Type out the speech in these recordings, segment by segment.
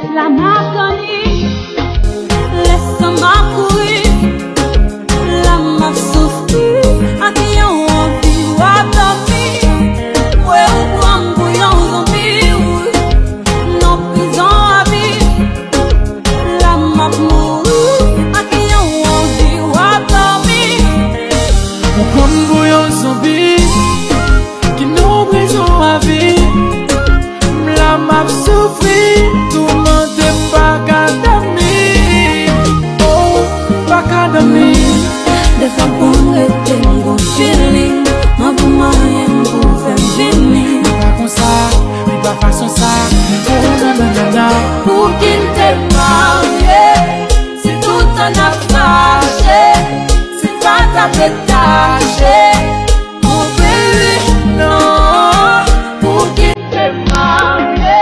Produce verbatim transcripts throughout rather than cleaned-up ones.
La m ap tann li, lè san m ap kouri, la m ap soufri, ak yon anvi w ap dòmi. Mwen ou pran m pou yon zonbi, wi, nan prizon abi, la m ap mouri, ak yon anvi w ap dòmi. Ou pran m pou yon zonbi ki nan prizon abi. M la m ap soufri, toumante, m pa ka dòmi. Oh, m pa ka dòmi. Defwa m konn rete, m gon feeling, m anvi manyen m pou fè m vini. Li pa konsa, li pa fason sa. Oh, non, non, non, non. Pou ki n te marye, si tout tan n ap fache, si n pa t ap detache. Mon baby, non, pou ki n te marye.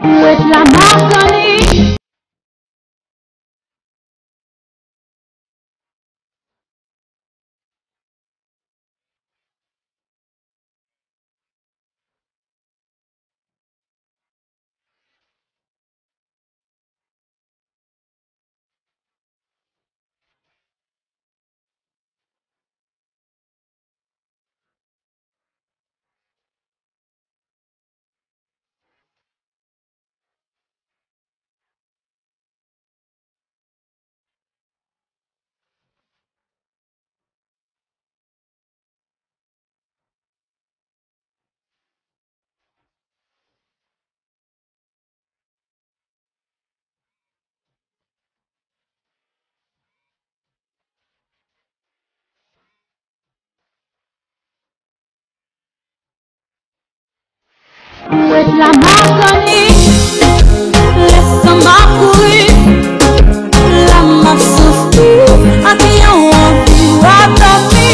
Ou ret la m ap tann li. Ou ret la m ap tann li. Lè san m ap kouri, la m ap soufri, ak yon anvi w ap dòmi.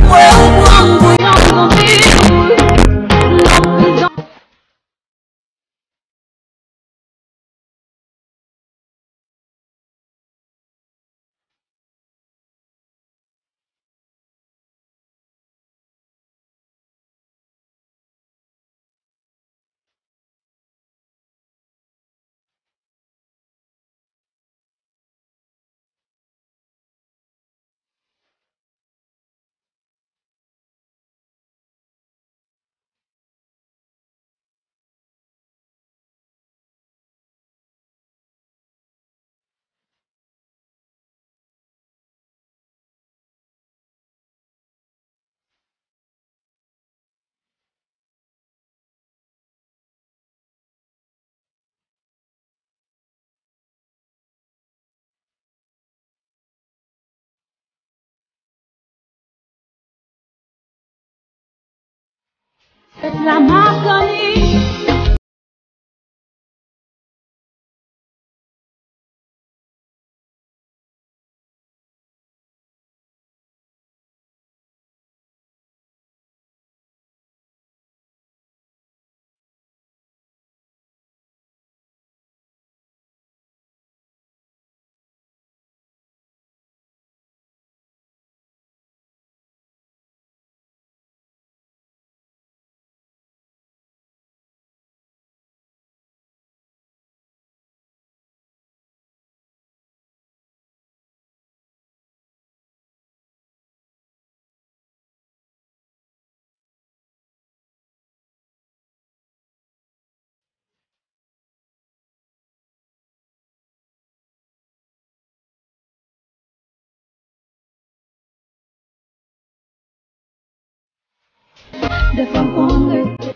Mwen ou pran m pou yon zonbi. Nan prizon. Fèt la m ap tann li. Dèfwa m konn regrete.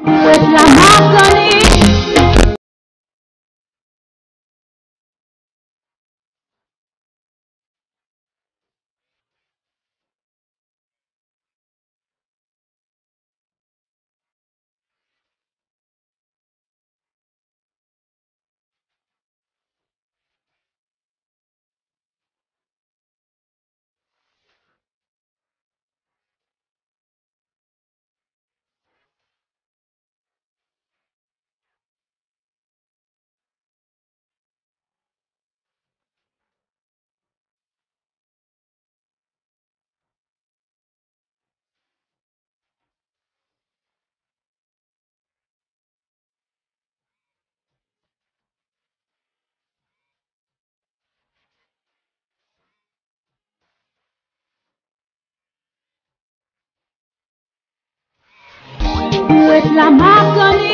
Ou ret la m ap tann li. Ou ret la m ap tann li.